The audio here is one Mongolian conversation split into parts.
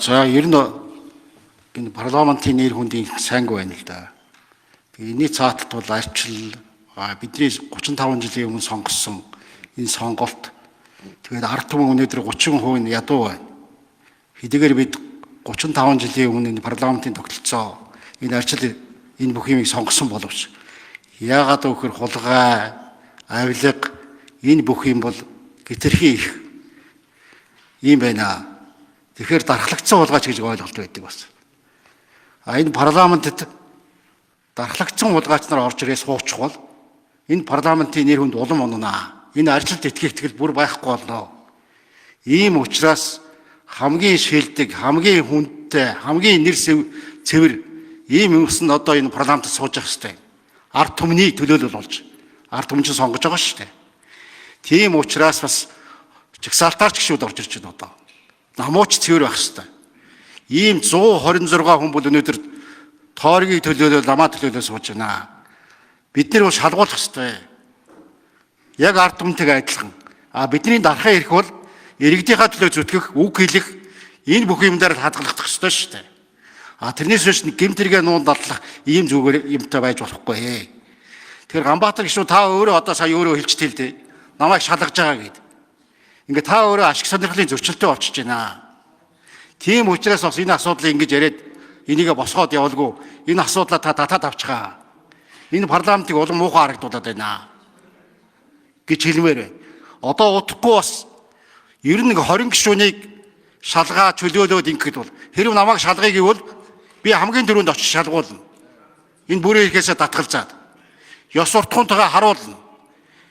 За, ер нь энэ парламентын нэр хүндийн сайнгүй байна л да. Тэгээ энэний цааталт бол арчил, бидний 35 жилийн өмнө сонгосон энэ сонголт, тэгээд ард түмэн өнөөдөр 30% нь ядуу байна. Хэдийгээр бид 35 жилийн өмнө энэ парламентын тогтолцоо, энэ арчил, энэ бүх юмыг сонгосон боловч яагаад гэвэл хулгай, авилга, энэ бүх юм бол гитэрхий их юм байна. Тэгэхээр дархлагдсан хулгайч гэж ойлголт байдаг бас. А энэ парламентэд дархлагдсан хулгайч нар орж ирээ суучих бол энэ парламентын нэр хүнд улам унана. Энэ аржилт итгэх итгэл бүр байхгүй болно. Ийм учраас хамгийн шилдэг, хамгийн хүндтэй, хамгийн нэр цэвэр ийм юмс нь одоо энэ парламентд сууж явах хэрэгтэй. Ард түмний төлөөлөл болж, ард түмэн чинь сонгож байгаа шүү дээ. Тийм учраас бас жагсаалтаар ч гişүүд орж ирж байна одоо. Намууч цэвэр байх хэрэгтэй. Ийм 126 хүн бол өнөөдөр тойргийг төлөөлөл, ламаа төлөөлөл сууж байна. Бид нар бол шалгуулах хэрэгтэй. Яг ард түмэнтэйгээ адилхан. А бидний дарахын эрх бол иргэдийнхаа төлөө зүтгэх, үг хэлэх, энэ бүх юм дээр хадгалагдах ёстой шүү дээ. А тэрнээс биш гэмт хэрэгээ нуун даллах ийм зүгээр юмтай байж болохгүй. Тэгэхээр Ганбаатар гişүү, та өөрөө одоо сая өөрөө хэлж тэл дээ. Намайг шалгаж байгаа гэд. Ингээ та өөрөө ашиг сонирхлын зөрчилтэй болчихж байна. Тийм учраас бас энэ асуудлыг ингэж яриад энийгээ босгоод явалгүй, энэ асуудлаа та татаад авчихаа. Энэ парламентыг улам муухай харагдуулаад байна гэж хэлмээр байна. Одоо удахгүй бас ер нь нэг 20 гишүүнийг шалгаа, чөлөөлөөд ингэхэд бол хэрв намайг шалгая гэвэл би хамгийн түрүүнд очиж шалгуулна. Энэ бүрийн эрхээсээ татгалзаад ёс суртахуунтайгаа харуулна.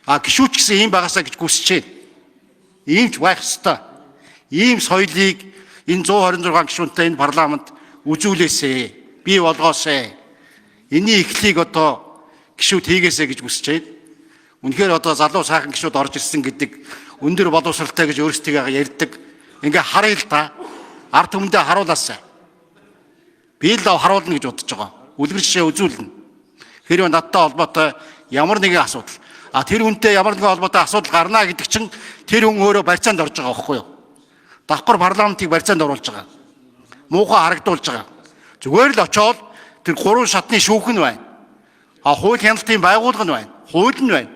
А гишүүч гэсэн ийм байгаасаа гэж хүсэж байна. Ийм ч байх ёстой. Ийм соёлыг энэ 126 гишүүнтэй энэ парламент үзүүлээсэй. Бий болгоосэй. Энийн эхлийг одоо гишүүд хийгээсэй гэж хүсэж байна. Үнэхээр одоо залуу сайхан гишүүд орж ирсэн гэдэг, өндөр боловсралтай гэж өөрсдийгөө ярьдаг. Ингээ харъя л та. Ард түмэндээ харуулаасай. Би л харуулна гэж бодож байгаа. Үлгэр жишээ үзүүлнэ. Хэрвээ надтай холбоотой ямар нэгэн асуудал, а тэр хүнтэй ямар нэгэн холбоотой асуудал гарна гэдэг чинь тэр хүн өөрөө барьцаанд орж байгаа байхгүй юу? Давхар парламентыг барьцаанд оруулж байгаа. Муухай харагдуулж байгаа. Зүгээр л очоод тэр гурван шатны шүүх нь байна. А хууль хяналтын байгууллага нь байна. Хууль нь байна.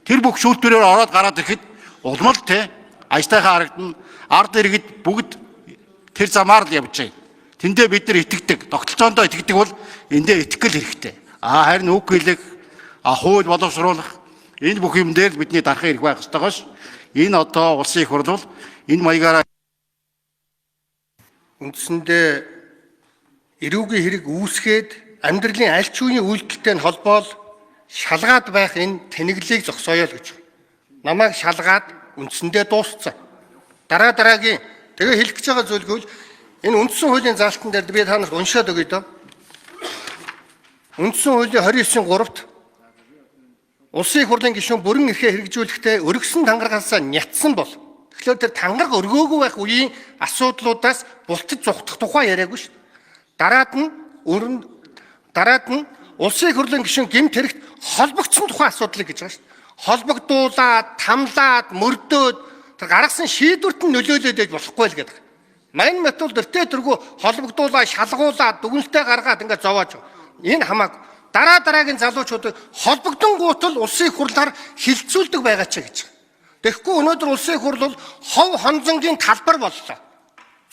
Тэр бүх шүүлтүүрээр ороод гараад ирэхэд улам л те ажтайхан харагдана. Ард иргэд бүгд тэр замаар л явж байна. Тэндээ бид нар итгэдэг. Тогтолцоондоо итгэдэг бол эндээ итгэх хэрэгтэй. А харин үг хэлэх, а хууль боловсруулах, энэ бүх юм дээр л бидний дарахын эрх байх ёстойгоос энэ одоо улсын их хурл бол энэ маягаараа Үндсэндээ эрүүгийн хэрэг үүсгээд амьдралын аль ч үеийн үйлдэлтэй нь холбоол шалгаад байх энэ тэнэглэлийг зогсооё л гэж. Намайг шалгаад үндсэндээ дууссан. Дараа дараагийн тэгээ хэлэх гэж байгаа зүйл гэвэл энэ үндсэн хуулийн заалтан дээр би та нарт уншаад өгье дөө. Үндсэн хуулийн 29-ийн 3-т улсын их хурлын гишүүн бүрэн эрхээ хэрэгжүүлэхдээ өргөсөн тангарагаас нятсан бол, тэгэхээр тэр тангараг өргөөгүй байх үеийн асуудлуудаас бултаж зугтах тухай яриаггүй шүү. Дараад нь өрн дараад нь улсын их хурлын гишүүн гэмт хэрэгт холбогдсон тухай асуудлыг гэж байгаа шүү. Холбогдуулаад, тамлаад, мөрдөөд тэр гаргасан шийдвэрт нь нөлөөлөөд байж болохгүй л гэдэг. Мань метал дөртөө тэргүй холбогдуулаад, шалгуулаад, дүгнэлтээ гаргаад ингээд зовоож. Энэ хамаагүй. Дараа дараагийн залуучуудыг холбогдонгуут л улсын их хурлаар хилцүүлдэг байгаа ч гэж. Тэгэхгүй өнөөдөр улсын их хурл бол хов хонзонгийн талбар боллоо.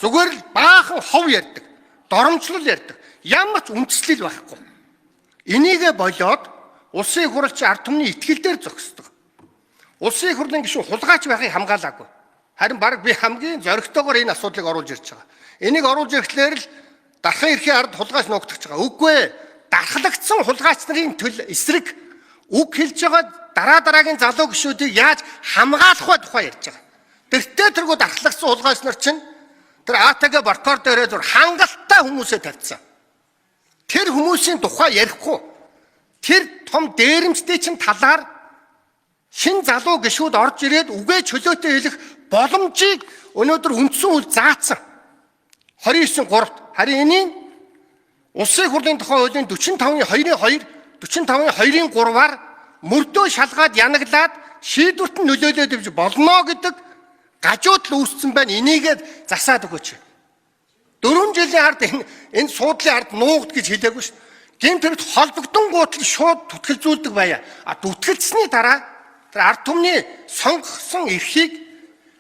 Зүгээр л баахан хов ярьдаг, доромжлол ярьдаг. Ямар ч үндэслэл байхгүй. Энийгээ болоод улсын их хурл чи ард түмний итгэл дээр зогсдог. Улсын их хурлын гишүүн хулгайч байхыг хамгаалаагүй. Харин баг би хамгийн зоригтойгоор энэ асуудлыг оруулж ирж байгаа. Энийг оруулж ирэхлээр л дарахын эрхийн ард хулгайч нуугдах байгаа. Үгүй ээ. Дархлагдсан хулгайч нарын төл эсрэг үг хэлж байгаа дараа дараагийн залуу гишүүдийг яаж хамгаалах вэ тухай ярьж байгаа. Тэртээ тэргүй дархлагдсан хулгайч нар чинь тэр АТГ боркор дээрээ зүр хангалттай хүмүүсээ тавьсан. Тэр хүмүүсийн тухай ярихгүй. Тэр том дээрэмчтэй чинь талаар шин залуу гишүүд орж ирээд үгээ чөлөөтэй хэлэх боломжийг өнөөдөр үндсэн хууль заасан. 29-3-т харин энийг улсын их хурлын тухай хуулийн 45-ын 2-ын 2, 45-ын 2-ын 3-аар мөрдөө шалгаад, янаглаад, шийдвэрт нь нөлөөлөөд явж болно гэдэг гажуудал үүссэн байна. Энийгээ засаад өгөөч. 4 жилийн ард энэ суудлын ард нуугд гэж хэлээгүй шүү. Гэмт хэрэгт холбогдонгуут л шууд түтгэлзүүлдэг байя. А түтгэлцсэний дараа тэр ард түмний сонгосон эрхийг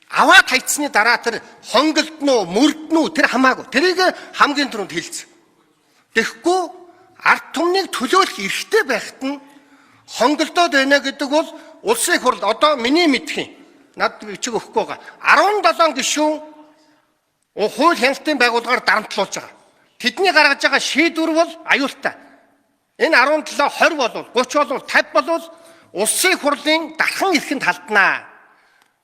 аваад хайцсны дараа тэр хонголдно уу, мөрднө үү тэр хамаагүй. Тэрийг хамгийн түрүүнд хэлсэн. Тэгэхгүй ард түмнийг төлөөлөх эрхтэй байхад нь хонголдоод байна гэдэг бол улсын их хурл одоо миний мэдхийн над бичиг өгөхгүй байгаа. 17 гишүүн хууль хяналтын байгууллагаар дарамтлуулж байгаа. Тэдний гаргаж байгаа шийдвэр бол аюултай. Энэ 17 20 болвол 30 болвол 50 болвол улсын их хурлын дархан эрхэнд халднаа.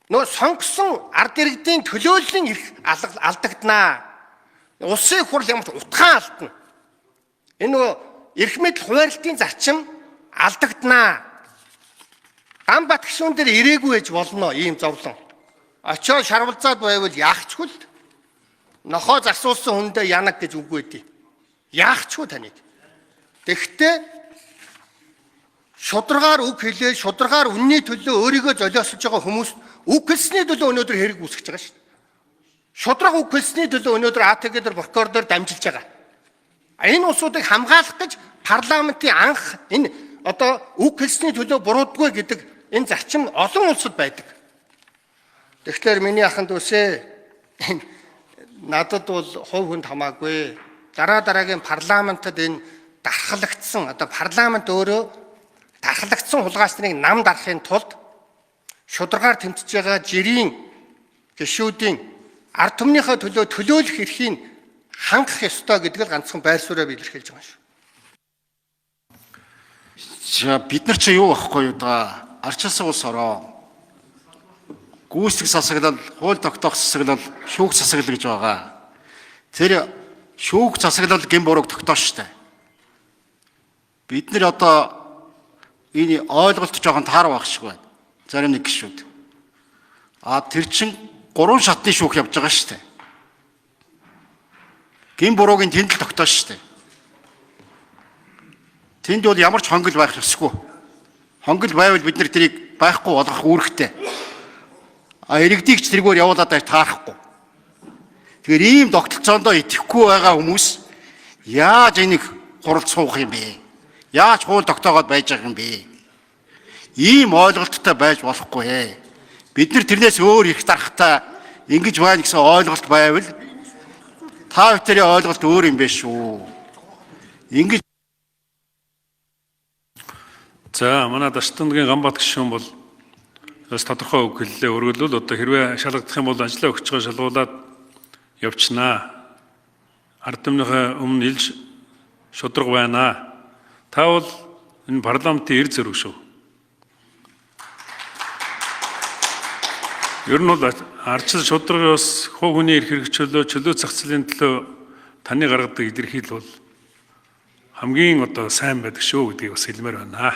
Нөгөө сонгосон ард иргэдийн төлөөллийн эрх алдагданаа. Улсын их хурл ямар ч утгаан алдна. Энэ нөгөө эрх мэдэл хуваарлтын зарчим алдагданаа. Ганбат гишүүн дээр ирээгүй байж болно ийм зовлон. Очоод шарвалзаад байвал яах ч хүл. Нохоо засуулсан хүндээ янаг гэж үгүй дээ. Яах ч хү таныг. Тэгэхдээ шударгаар үг хэлээ, шударгаар үнний төлөө өөрийгөө золиослож байгаа хүмүүс үг хэлсний төлөө өнөөдөр хэрэг үүсгэж байгаа шүү дээ. Шударга үг хэлсний төлөө өнөөдөр АТГ дээр прокурор дээр дамжилж байгаа. Энэ улсуудыг хамгаалах гэж парламентын анх энэ одоо үг хэлсний төлөө буруудгүй гэдэг энэ зарчим олон улсад байдаг. Тэгэхээр миний аханд үсээ надад бол хувь хүнд хамаагүй. Дараа дараагийн парламентад энэ дархлагдсан одоо парламент өөрөө дархлагдсан хулгайчныг нам дарахын тулд шударгаар тэмцэж байгаа жирийн гишүүдийн ард түмнийхээ төлөө төлөөлөх эрхийг хангах ёстой гэдэг л ганцхан байр сууриа илэрхийлж байгаа шүү. За бид нар чи юу байхгүй юу да? Арчилсан улс ороо. Гүйцэтгэх засаглал, хууль тогтоох засаглал, шүүх засаглал гэж байгаа. Тэр шүүх засаглал гэм бурууг тогтоош штэ. Бид нар одоо энэ ойлголт жоохон таар байх шиг байна. Зарим нэг гишүүд. А тэр чин гурван шатны шүүх явж байгаа штэ. Гэм буруугийн тэнд л тогтоош штэ. Тэнд бол ямар ч хонгил байх ёсгүй. Хонгил байвал бид нар тэрийг байхгүй болгох үүрэгтэй. А иргэдийг ч тэргээр явуулаад байж таарахгүй. Тэгэхээр ийм тогтолцоондоо итгэхгүй байгаа хүмүүс яаж энийг хуралд суух юм бэ? Яаж хууль тогтоогоод байж байгаа юм бэ? Ийм ойлголттой байж болохгүй. Бид нар тэрнээс өөр их дарахтай ингэж байна гэсэн ойлголт байвал та бүхний ойлголт өөр юм биш үү? Ингэж За манай Даштангийн Ганбат гишүүн бол бас тодорхой үг хэллээ. Өргөлвөл одоо хэрвээ шалгагдах юм бол ажлаа өгч байгаа шалгуулад явчихнаа. Ард түмнийхээ өмнө илж шударга байна. Та бол энэ парламентын эр зөрөг шүү. Ер нь бол ардчил шударгын ус хувь хүний эрх хэрэг чөлөө, чөлөө зах зээлийн төлөө таны гаргадаг илэрхийлэл бол хамгийн одоо сайн байдаг шүү гэдгийг бас хэлмээр байна.